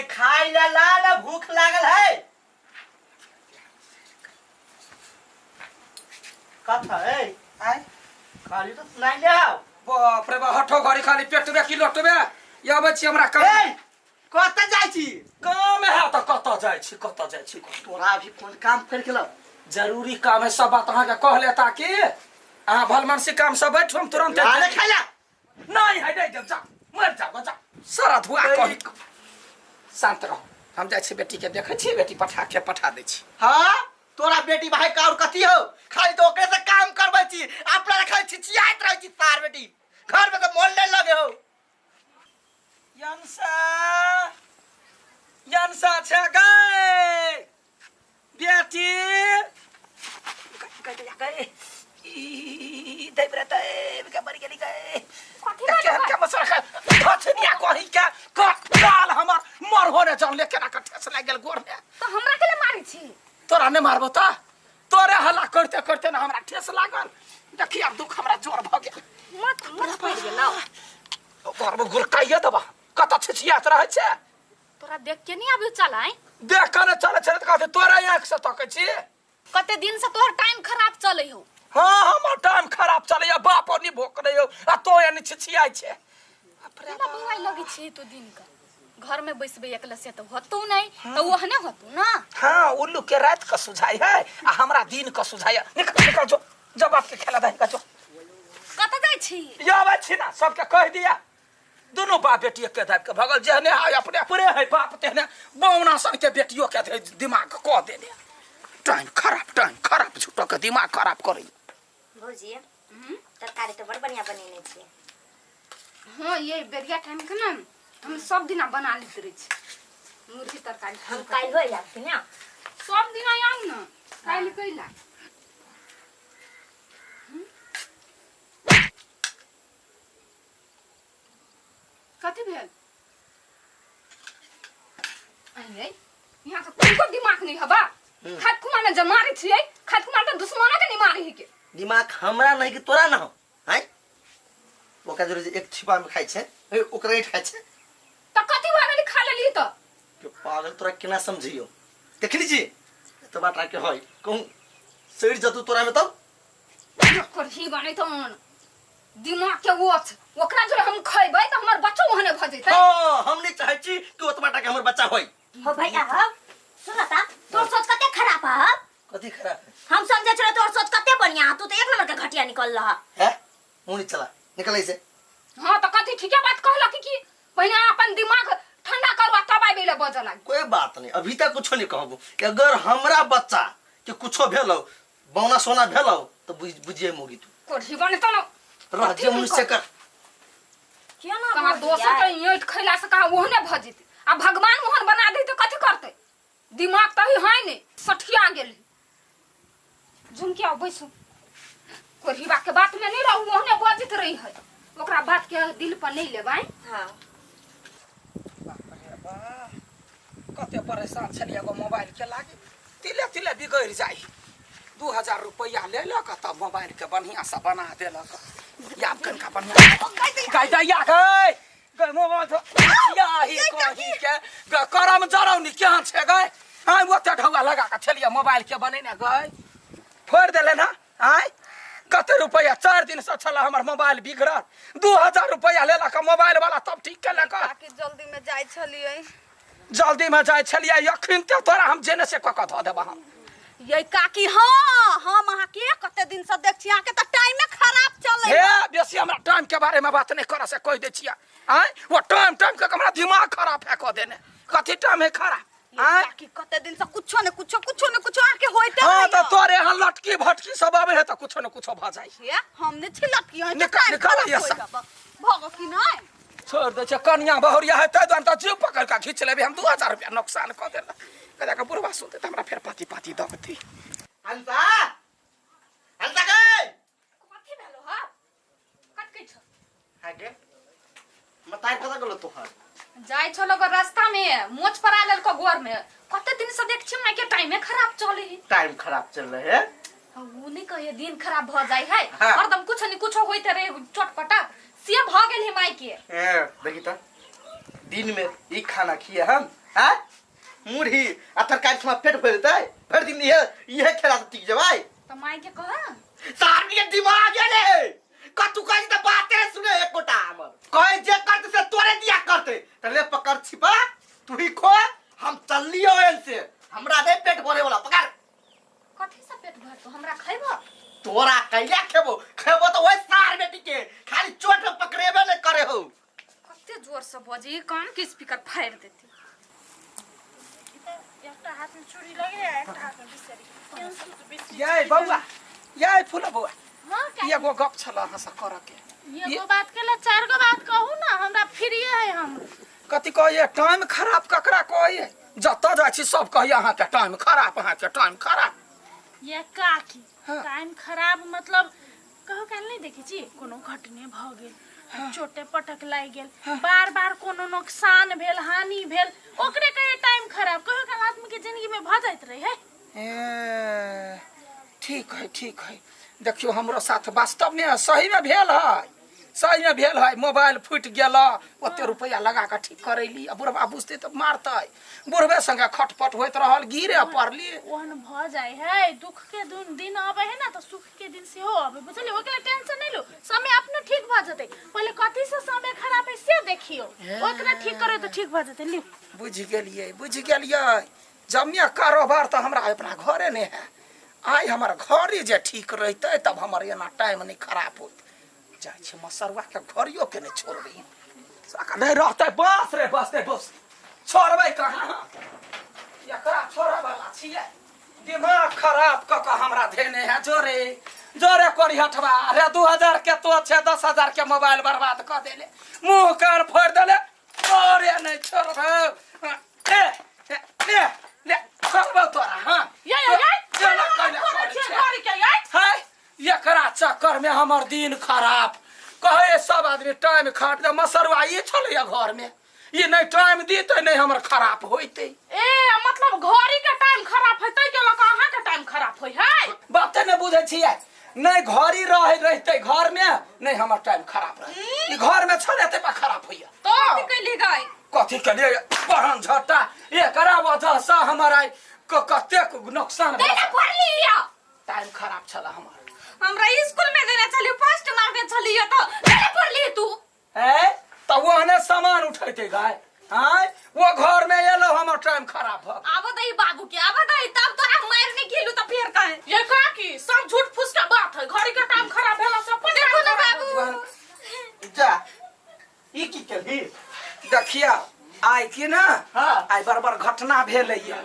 खाय ला ला ना, भूख लागल है। कथा है। आय। खाली तो सुनाई ले आओ। बाप रे बाप, हठो घड़ी खाली पेटबे की लोटबे। ई अबै छी हमरा काम। ए, कतऽ जाइ छी? काम है तऽ कतऽ जाइ छी, कतऽ जाइ छी? तोरा अभी कोन काम कर गेलौ? जरूरी काम है, सब बात अहाँके कह लेता कि अहाँ भलमानसी काम से बैठू, हम तुरंत ला ने खाय ला। नहीं है, नहीं देब, जा मर जा, जा सारा धुआ कही। शांत रहो, हम जाइ छी बेटी के देखै छी, बेटी पठा के पठा दै छी। हाँ, तोरा बेटी भाई का और कथी हो? खाली तो ओकरे से काम करबै छी, अपना खाली छिछियाइत रहै छी सार बेटी। घर में तो मोन नहीं लगे हो। यंसा यंसा छे गए बेटी गए गए ई दे बरे दे के मर गेली गए। कथी भेल? के के मसर के धछनिया कही के काल हमर मर होने जान ले केना के ठेस लागि गेल गोर में। तो हमरा के ले मारै छी? तोरा नहि मारबो त तोरे हल्ला करते करते ना हमरा ठेस लागल। देखी आब दुख हमरा जोर भ गेल। मत मत पड़ि गेलौ। घर में गुरकाइए देबा, कतऽ छिछियात रहै छै। तोरा देख के नहीं अभी चलाय? देख के नहि चलै छै तऽ कहतै तोरे आँखि से तकै छी। कते दिन से तोहर टाइम खराब चलै हौ। हाँ, हमर टाइम खराब चलैया, बाप नहीं भोकरै हौ आ तो एनी छिछियाइ छै। केना बौआइ लगै छी तू दिन के? घर में बैसबै एकले से तऽ होतौ नहीं, तऽ ओहने होतौ ना। हाँ, उल्लू के रात के सुझाई है आ हमरा दिन के सुझाई है। निकल निकल जो, जो बाप के खेला दही का जो। कतऽ जाइ छी? यो आबै छी ना, सबके कह दिया। दोनों बाप बेटी के दाब के भगल जेहने है अपने पूरे है बाप तेहने बौना सन के बेटियों के दे दिमाग कह देने। टाइम खराब, टाइम खराब, झूठो के दिमाग खराब करी। भौजी, तरकारी तो बड़ बढ़िया बनेने छियै। हाँ, ये बेरिया टाइम के ना हम सब दिना बना लेते रहे छी मुर्गी तरकारी। हम काल्हि हो जाब ना? सब दिना आउ ना, काल्हि कैला। कथी भेल? अरे यहाँ के कोई दिमाग नहीं हबा। खात कुमार ने जब मारे छियै, खात कुमार तो दुश्मनो के नहीं मारे है के। दिमाग हमरा नहीं कि तोरा ना हो हैं? ओकरा जरूर एक छिपा में खाइ छै, ए, ओकरा ईंट खाइ छै। त कथी भऽ गेलै खा लेली त? के पागल, तोरा केना समझियो? देखली छी एतबा टा के होय, कहूँ सड़ि जतू तोरा में तब। करही बनै त दिमाग के ओछ, ओकरा जोरे हम खैबै त हमर बच्चो ओहने भऽ जेतै। हाँ, हम नहीं चाहै छी कि ओतबा टा के हमर बच्चा होय। हो भैया, हो सुन त, तोर सोच कते खराब है। कथी खराब है? हम समझे छलो तोर सोच कते बढ़िया है, तू तो एक नंबर के घटिया निकल रहा है। मुंह नहीं चला, निकल ऐसे। हाँ तो कथी ठीके बात कहलक कि पहिने अपन दिमाग ठंडा करू आ तब आबि ले बजऽ लागी। कोई बात नहीं, अभी तक कुछो नहीं कहबो कि अगर हमरा बच्चा के कुछो भेलो, बौना सोना भेलो तो बुझिए मोगी तू। कोढ़ी बने तो न रह जे मनुष्य कर। क्यों ना कहाँ भौजी दोसर यार? के ईंट खैला से कहाँ ओहने भऽ जेतै आ भगवान ओहन बना दे तऽ कथी करतै? दिमाग तऽ है नहीं, सठिया गेल। झुमकिया बैसू, कोढ़ीबा के बात में नहीं रहू, ओहने बजैत रही है, ओकरा बात के दिल पर नहीं लेबै। हाँ। बाप रे बाप, कते परेशान छलियै एगो मोबाइल के लागी, तिले तिले बिगड़ि जाइ। 2000 रुपैआ लेलक तब मोबाइल के बढ़िया से बना देलक। या कनका बढ़िया गाय दैया गए गए मोबाइल तो या ही कही के ग करम जरौनी केहन छै गए। आइ ओते ढौआ लगा के छलियै मोबाइल के बनेने गए, फोड़ि देले ना। आइ कते रुपैआ, 4 दिन से छला हमर मोबाइल बिगड़ल, 2000 रुपैआ लेलक मोबाइल वाला तब ठीक केलक। काकी जल्दी में जाइ छलियै। जल्दी में जाइ छलियै, अखन ते तोरा हम जेने से कऽ कऽ धऽ देबह हम। ये काकी, हाँ हम अहाँ के कते दिन से देख छी, अहाँ के त टाइमे खराब चलै। हे बेसी हमरा टाइम के बारे में बात नहीं करऽ से कहि दै छियै। आँय वो टाइम टाइम के हमरा दिमाग खराब है कऽ देने, कथी टाइम है खराब? आँय काकी कते दिन से कुछो ने कुछो, कुछो ने कुछो अहाँ के होइते हाँ, रहैया। तऽ तोरे यहाँ लटकी भटकी सब आबै है तऽ कुछो ने कुछो भऽ जाइ। हे, हम ने छी लटकी, अहाँ के निकल, टाइम निकल खराब ये होय सब। जाब। भगो की नहीं? छोड़ दै छै, कनिया बहुरिया है ताहि दुआरे तऽ जीव पकड़ कऽ घीच लेबै हम, 2000 रुपया नुकसान कऽ देलक। कनिया के बुढ़वा सुनतै तऽ हमरा फेर पाती पाती दऽ देतै। हंसा, हंसा गए। कथी भेलो हा? कटकै छौ? आगे मताई कतऽ गेलो तोहर? जाइ छलो गो रास्ता में मोच पर आ लेलको गोर में। कते दिन से देख छी माय के टाइमे खराब चले है। टाइम खराब चल रहे है। उ नहीं कहिए दिन खराब भ जाय है, हाँ। हरदम कुछ नहीं कुछ होइत रहे चटपटा से भ गेल है माय के। ए देखी त दिन में ई खाना खिए हम हैं मुरही आ तरकारी से हमरा पेट भर जेतै भरि दिन इहे इहे खेला से टिक जेबै तऽ माय के कह सारनी के दिमाग एले कतू कही त बाते ने सुने एकोटा हमर कहे जे करते से तोरे दिया करते त ले पकड़ छिपा तू ही खो हम चललियो एन से हमरा नहीं पेट भरे वाला पकड़ कथी से पेट भरतो हमरा खैबो तोरा कैला खेबो खेबो तो ओइ सार बेटी के खाली चोट में पकड़ेबे ने करे हो कते जोर से बजे कान के स्पीकर फाड़ि देते एकटा हाथ में चूड़ी लग रहा है एकटा हाथ में बिसरी केहन सुत बिसरी ये बौआ ये फूल बौआ हाँ का एगो गप छल अहाँ से करऽ के एगो बात के ला चार गो बात कहू ना हमरा फ्री है हम कथी कहैए टाइम खराब ककरा कहैए जतऽ जाइ छी सब कहैए अहाँके टाइम खराब अहाँके टाइम खराब ये काकी हाँ। टाइम खराब मतलब कहो काल नहीं देखै छी कोनो घटने भऽ गेल चोटे पटक लागि गेल बार बार कोनो नुकसान भेल हानि भेल ओकरे कहे टाइम खराब कहियो काल आदमी के जिंदगी में भऽ जाइत रहे है ए, ठीक है ठीक है देखियौ हमरो साथ वास्तवमे सहीमे भेल है सहीमे भेल है मोबाइल फूटि गेल ओते रुपैआ लगा कऽ ठीक करैली आ बुढ़बा बुझतै तऽ मारतै बुढ़बे संगे खटपट होइत रहल गिरे पड़ली ओहन भऽ जाइ है दुख के दिन दिन अबै है ना तऽ सुख के दिन सेहो अबै बुझलियै ओहिके लिए टेंशन नहि लो समय अपने ठीक भऽ जेतै पहिले कथी से समय खराब है से देखियौ ओकरा ठीक करो तऽ ठीक भऽ जेतै लिउ बुझि गेलियै बुझि गेलियै जमिया कारोबार तऽ हमरा अपना घरे नहि है आइ हमर घरे जे ठीक रहितै तब हमर एना टाइम नहि खराब होत जाइ छै मसरुआ के घरियो के नहि छोड़बै साका नहि रहतै बस रे बस रे बस छोड़बै कहाँ एकरा छोड़ै वाला छियै दिमाग खराब कऽ कऽ हमरा धेने है जोरे जोरे करी हटवा अरे 2000 के तो छै 10,000 के मोबाइल बर्बाद कऽ देले मुँह कान फोड़ि देले अरे नहीं छोड़बै ए ए ले ले छोड़बै तोरा हाँ ये ये ये केना कैला करै छै घड़ी के ये है एकरा चक्कर में हमर दिन खराब कहे सब आदमी टाइम खाट दे मसरुआ ई छलैया घर में ई नहीं टाइम दीते नहीं हमर खराब होइते ए मतलब घड़ी के टाइम खराब हेतै के लऽ कऽ अहाँ के टाइम खराब होय है बाते नहीं बुझै छियै नहीं घड़ी रहे रहते घर में नहीं हमर टाइम खराब रहे ई घर में छलै ते खराब होइया तो कथी कैली गई कथी के लिए बहन झट्टा एकरा वजह से हमर आइ कतेक नुकसान देना भेल पढ़ली या टाइम खराब छला हमर हमरा स्कूल में देने छली फर्स्ट मार्क छली तो देने पढ़ली तू है तऽ ओहने सामान उठेते गाय आय वो घर में एलो हमर टाइम खराब भ गेल। आबो दही बाबू के आबो दही तब तोरा मार नहीं खेलू तो फेर कहे ये काकी सब झूठ फूस के बात है घड़ी के टाइम खराब भेला से अपन देखो ना टाइम खराब बाबू जा ई की केलही देखिया आइ की ना हाँ। आइ बड़ बड़ घटना भेलैया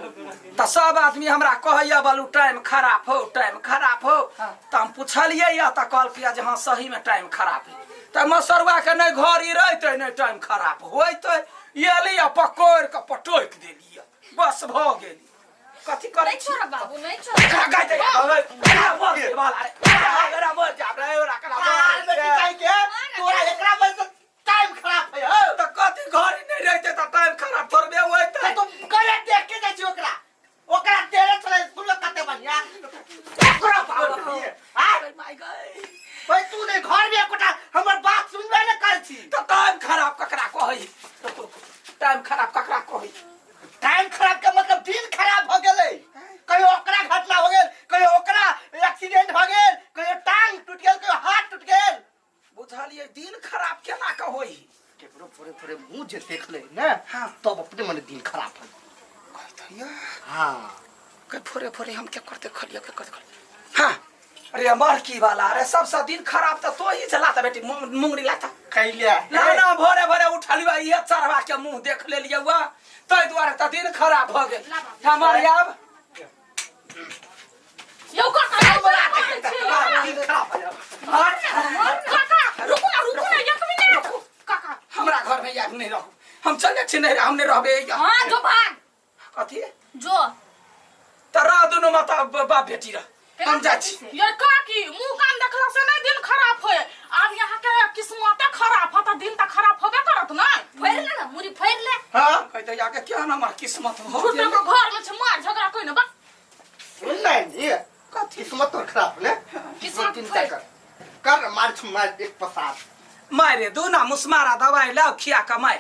तऽ सब आदमी हमरा कहैया बलू टाइम खराब हो टाइम खराब हो तऽ हम पुछलियै या तऽ कहलकै जे हाँ सही में टाइम खराब है तऽ मसरुआ के नहि घर ही रहितै नहि टाइम खराब होइतै एली आ पकड़ि कऽ पटकि देलियै बस भऽ गेली कथी करै नहीं छी छोड़ा बाबू नहीं छोड़ा एकरा गाय दे, एकरा मर दे, बाल, अरे, एकरा मर जा, रे, एकरा मर सार बेटी जा। कहि के तोरा एकरा वजह से टाइम खराब है हो तऽ कथी घड़ी नहि रहितै तऽ टाइम खराब थोड़बे होइतै तऽ तू कहिया देख के जाइ छी ओकरा ओकरा देले छलै स्कूल में कते बढ़िया ओकरा पावर दिए आ माय गई भाई तू नहीं घर में एकोटा हमर बात सुनबे ने करै छी तऽ टाइम खराब ककरा कहै टाइम खराब ककरा कहै टाइम खराब के मतलब दिन खराब भ गेलै कहियो ओकरा घटना हो गेल कहियो ओकरा एक्सीडेंट भ गेल कहियो टांग टूट गेल कहियो हाथ टूट गेल बुझलियै दिन खराब केना के होई केकरो थोड़े थोड़े मुंह जे देख ले ने हाँ। तब अपने मने दिन खराब हो कहत या हाँ के फोरे फोरे हम के करते खलिया के करते खलिया हाँ अरे मरकी वाला अरे सबसे दिन खराब तो तो ही चलाता बेटी मुंगरी लाता कैलिया ना ना भोरे भोरे उठलिया ये चढ़वा के मुंह देख ले लिया हुआ तै दुआरे त दिन खराब भ गेल हमर आब यौ काका यौ बड़ा दिन खराब भ गेल। काका रुकू ना रुकू ना एक मिनट काका हमरा घर में याद नहीं रहू हम चले छी नहीं हम नहीं रहबे हाँ जो भाग कथी जो त रह दुनू माता बाप बेटी रह हम जाइ छी ये काकी मुंह कान देखला से नहीं दिन खराब होए आब यहाँ के किस्मते खराब होता दिन त खराब होबे करत ना फोड़ ले ना मुरी फोड़ ले हाँ कहते जाके क्या ना हमर किस्मत हो झूठे गेल के घर में छे मार झगड़ा कोई ना बस सुन नहीं कथी किस्मत तो खराब ने किस्मत चिंता कर कर मार छु मार एक पसार मारे दू ना मुसमारा दवाई लाओ खिया के मार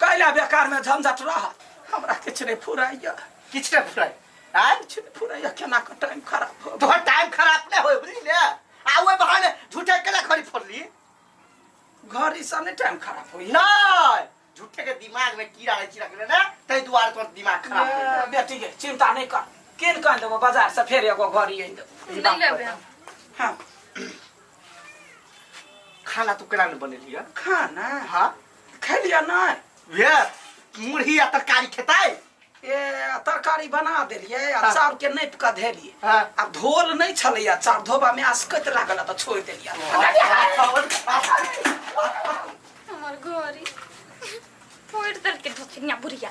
कैला बेकार में झंझट रहत हमरा किछु नहि फुराइया किछु नहि फुराइ आँय किछु नहि फुराइया केना कऽ टाइम खराब भऽ तोहर टाइम खराब नहि होय बुझली ने आ ओहि बहाने झूठे केना खरी फोड़ली घड़ी से नहि टाइम खराब होइया नहि झूठे के दिमाग में कीड़ा रहै छी रखने ने ताहि दुआरे तोहर दिमाग खराब होइ ए, बेटी गे चिंता नहि कर कीन कऽ आनि देबो बाजार से फेर एगो घड़ी आनि देबो ई बात नहि लेबै हम। हाँ खाना तू केना नहि बनेलियै खाना हाँ खेलियै नहि वे मुरही आ तरकारी खेतै ए तरकारी बना देलियै आ हाँ। चाउर के नापि कऽ धेलियै हाँ। आ धोल नहि छलैया चाउर धोबा मे आसकैत लागल तऽ छोड़ि देलियै हमर घड़ी फोड़ि देलकै ढोकनिया बुढ़िया।